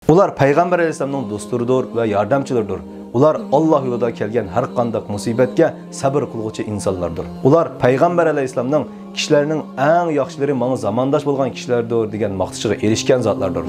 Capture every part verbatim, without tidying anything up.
ئۇلار پەيغەمبەر ئەلەيھىسسالامنىڭ دوستلىرىدۇر ۋە ياردەمچىلىرىدۇر. ئۇلار ئاللا يولىدا كەلگەن ھەر قانداق مۇسىبەتكە سەبر قىلغۇچى ئىنسانلاردۇر. ئۇلار پەيغەمبەر ئەلەيھىسسالامنىڭ «كىشىلەرنىڭ ئەڭ ياخشىلىرى ماڭا زامانداش بولغان كىشىلەردۇر» دېگەن ماختىشىغا ئېرىشكەن زاتلاردۇر.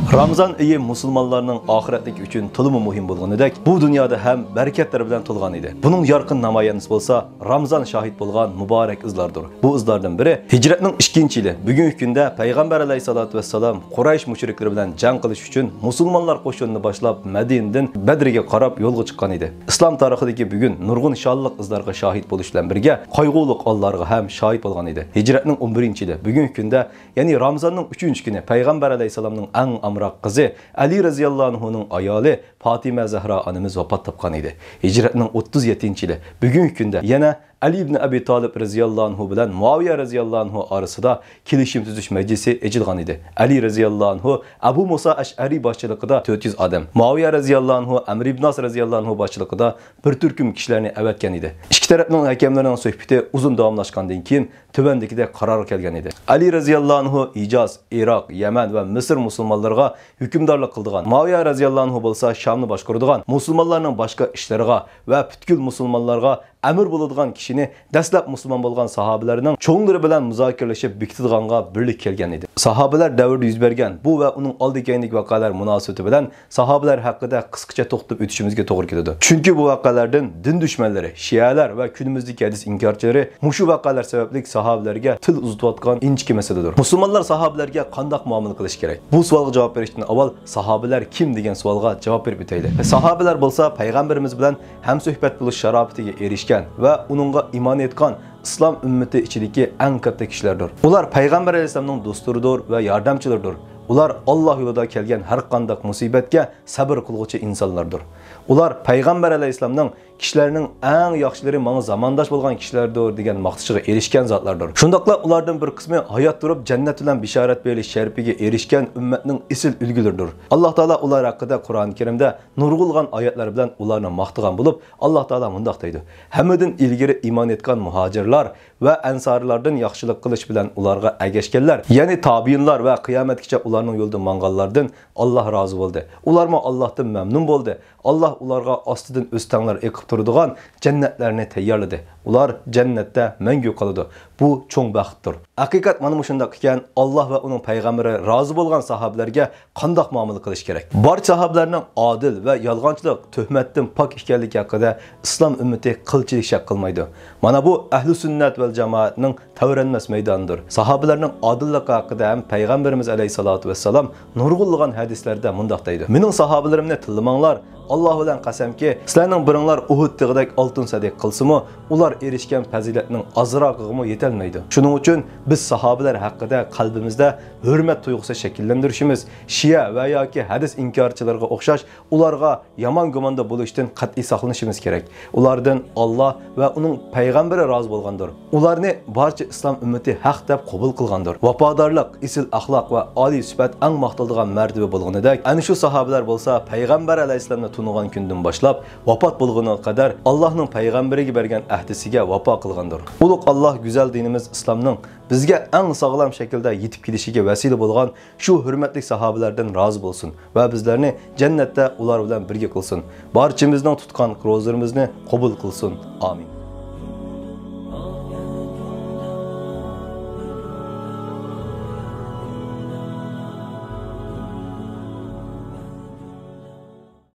رامزان ئېيى مۇسۇلمانلارنىڭ ئاخىرەتلىكى ئۈچۈن تولىمۇ مۇھىم بولغىنىدەك، بۇ دۇنيادا ھەم بەرىكەتلەر بىلەن تولغان ئىدى. بۇنىڭ يارقىن نامايەندىسى بولسا رامزان شاھىت بولغان مۇبارەك ئىزلاردۇر. بۇ ئىزلاردىن بىرى ھىجرەتنىڭ ئىككىنچى يىلى، بۈگۈنكى كۈندە پەيغەمبەر ئەلەيھىسسالاتۇ ۋەسسالام قۇرەيش مۇشرىكلىرى بىلەن جەڭ قىلىش ئۈچۈن مۇسۇلمانلار قوشۇنىنى باشلاپ مەدىنىدىن بەدرگە قاراپ يولغا چىققان ئىدى. ئىسلام تارىخىدىكى بۈگۈن نۇرغۇن شانلىق ئىزلارغا شاھىت بولۇش بىلەن بىرگە، قايغۇلۇق ئانلارغا ھەم شاھىت بولغان ئىدى. ھىجرەتنىڭ ئون بىرىنچى يىلى، بۈگۈنكى كۈندە، يەنى رامزاننىڭ ئۈچىنچى كۈنى پەيغەمبەر ئەلەيھىسسالامنىڭ ئەڭ ئامراق قىزى ئەلى رەزىياللاھۇ ئەنھۇنىڭ ئايالى پاتىمە زەھرا ئانىمىز ۋاپات تاپقان ئىدى. ھىجرەتنىڭ ئوتتۇز يەتتىنچى يىلى، بۈگۈنكى كۈندە يەنە ئەلى ئىبن ئەبى تالىپ رەزىياللاھۇ ئەنھۇ بىلەن مۇئاۋىيە رەزىياللاھۇ ئەنھۇ ئارىسىدا كېلىشىم تۈزۈش مەجلىسى ئېچىلغان ئىدى. ئەلى رەزىياللاھۇ ئەنھۇ ئەبۇ مۇسا ئەشئەرى باشچىلىقىدا تۆت يۈز ئادەم، مۇئاۋىيە رەزىياللاھۇ ئەنھۇ ئەمر ئىبن ئاس رەزىياللاھۇ ئەنھۇ باشچىلىقىدا بىر تۈركۈم كىشىلەرنى ئەۋەتكەن ئىدى. ئىككى تەرەپنىڭ ھەكەملىرىنىڭ سۆھبىتى ئۇزۇن داۋاملاشقاندىن كېيىن، تۆۋەندىكىدەك قارارغا كەلگەن ئىدى. ئەلى رەزىياللاھۇ ئەنھۇ ھىجاز، ئىراق، يەمەن ۋە مىسىر مۇسۇلمانلىرىغا ھۆكۈمدارلىق قىلىدىغان، مۇئاۋىيە رەزىياللاھۇ ئەنھۇ بولسا شامنى باشقۇرىدىغان، مۇسۇلمانلارنىڭ باشقا ئىشلىرىغا ۋە پۈتكۈل مۇسۇلمانلارغا ئەمىر بولىدىغان كىشىنى دەسلەپ مۇسۇلمان بولغان ساھابىلەرنىڭ چوڭلىرى بىلەن مۇزاكىرىلىشىپ بېكىتىدىغانغا بىرلىككە كەلگەن ئىدى. ساھابىلەر دەۋرىدە يۈز بەرگەن بۇ ۋە ئۇنىڭ ئالدى كەينىدىكى ۋەقەلەر مۇناسىۋىتى بىلەن ساھابىلەر ھەققىدە قىسقىچە توختىلىپ ئۆتۈشىمىزگە توغرا كېلىدۇ. چۈنكى بۇ ۋەقەلەردىن دىن دۈشمەنلىرى، شىئەلەر ۋە كۈنىمىزدىكى ھەدىس ئىنكارچىلىرى مۇشۇ ۋەقەلەر سەۋەبلىك ساھابىلەرگە تىل ئۇزىتىۋاتقان ئىنچىكە مەسىلىدۇر. مۇسۇلمانلار ساھابىلەرگە قانداق مۇئامىلە قىلىشى كېرەك؟ بۇ سوئالغا جاۋاب بېرىشتىن ئاۋۋال ساھابىلەر كىم دېگەن سوئالغا جاۋاب بېرىپ ئۆتەيلى. ساھابىلەر بولسا پەيغەمبىرىمىز بىلەن ھەمسۆھبەت بولۇش شاراپىتىگە ئېرىشكەن ۋە ئۇنىڭغا ئىمان ئېيتقان ئىسلام ئۈممىتى ئىچىدىكى ئەڭ كاتتا كىشىلەردۇر. ئۇلار پەيغەمبەر ئەلەيھىسسالامنىڭ دوستلىرىدۇر ۋە ياردەمچىلىرىدۇر. ئۇلار ئاللا يولىدا كەلگەن ھەر قانداق مۇسىبەتكە سەبر قىلغۇچى ئىنسانلاردۇر. ئۇلار پەيغەمبەر ئەلەيھىسسالامنىڭ «كىشىلەرنىڭ ئەڭ ياخشىلىرى ماڭا زامانداش بولغان كىشىلەردۇر» دېگەن ماختىشىغا ئېرىشكەن زاتلاردۇر. شۇنداقلا ئۇلاردىن بىر قىسمى ھايات تۇرۇپ جەننەت بىلەن بېشارەت بېرىش شەرىپىگە ئېرىشكەن ئۈممەتنىڭ ئېسىل ئۈلگىلىرىدۇر. ئاللا تائالا ئۇلار ھەققىدە قۇرئان كەرىمدە نۇرغۇنلىغان ئايەتلەر بىلەن ئۇلارنى ماختىغان بولۇپ، ئاللا تائالا مۇنداق دەيدۇ: «ھەممىدىن ئىلگىرى ئىمان ئېيتقان مۇھاجىرلار ۋە ئەنسارلاردىن ياخشىلىق قىلىش بىلەن ئۇلارغا ئەگەشكەنلەر، يەنى تابىئىنلار ۋە قىيامەتكىچە ئۇلارنىڭ يولىدا ماڭغانلاردىن ئاللا رازى بولدى. ئۇلارمۇ ئاللاھتىن مەمنۇن بولدى. ئاللا ئۇلارغا ئاستىدىن ئۆستەڭلەر ئېقىپ تۇرىدىغان جەننەتلەرنى تەييارلىدى. ئۇلار جەننەتتە مەڭگۈ قالىدۇ. بۇ چوڭ بەختتۇر.» ھەقىقەت مانا مۇشۇنداق ئىكەن، ئاللا ۋە ئۇنىڭ پەيغەمبىرى رازى بولغان ساھابىلەرگە قانداق مۇئامىلە قىلىش كېرەك؟ بارچە ساھابىلەرنىڭ ئادىل ۋە يالغانچىلىق، تۆھمەتتىن پاك ئىكەنلىكى ھەققىدە ئىسلام ئۈممىتى قىلچىلىك شەك قىلمايدۇ. مانا بۇ ئەھلى سۈننەت ۋەل جامائەتنىڭ تەۋرەنمەس مەيدانىدۇر. ساھابىلەرنىڭ ئادىللىقى ھەققىدە ھەم پەيغەمبىرىمىز ئەلەيھىسسالاتۇ ۋەسسالام نۇرغۇنلىغان ھەدىسلەردە مۇنداق دەيدۇ: «مېنىڭ ساھابىلىرىمنى تىللىماڭلار. ئاللا بىلەن قەسەمكى، سىلەرنىڭ بىرىڭلار ئۇھۇد تېغىدەك ئالتۇن سەدىقە قىلسىمۇ، ئۇلار ئېرىشكەن پەزىلەتنىڭ ئازراقىغىمۇ يېتەلمەيدۇ. شۇنىڭ ئۈچۈن بىز ساھابىلەر ھەققىدە قەلبىمىزدە ھۆرمەت تۇيغۇسى شەكىللەندۈرۈشىمىز، شىئە ۋە ياكى ھەدىس ئىنكارچىلىرىغا ئوخشاش ئۇلارغا يامان گۇماندا بولۇشتىن قەتئىي ساقلىنىشىمىز كېرەك. ئۇلاردىن ئاللا ۋە ئۇنىڭ پەيغەمبىرى رازى بولغاندۇر. ئۇلارنى بارچە ئىسلام ئۈممىتى ھەق دەپ قوبۇل قىلغاندۇر. ۋاپادارلىق، ئېسىل ئەخلاق ۋە ئالىي سۈپەت ئەڭ ماختىلىدىغان مەرتىۋە بولغىنىدەك، ئەنە شۇ ساھابىلەر بولسا پەيغەمبەر ئەلەيھىسسالامنى تونۇغان كۈندىن باشلاپ ۋاپات بولغىنىغا قەدەر ئاللانىڭ پەيغەمبىرىگە بەرگەن ئەھدىسىگە ۋاپا قىلغاندۇر. ئۇلۇغ ئاللا گۈزەل دىنىمىز ئىسلامنىڭ بىزگە ئەڭ ساغلام شەكىلدە يېتىپ كېلىشىگە ۋەسىلە بولغان شۇ ھۆرمەتلىك ساھابىلەردىن رازى بولسۇن ۋە بىزلەرنى جەننەتتە ئۇلار بىلەن بىرگە قىلسۇن. بارچىمىزنىڭ تۇتقان روزىلىرىمىزنى قوبۇل قىلسۇن. ئامىن.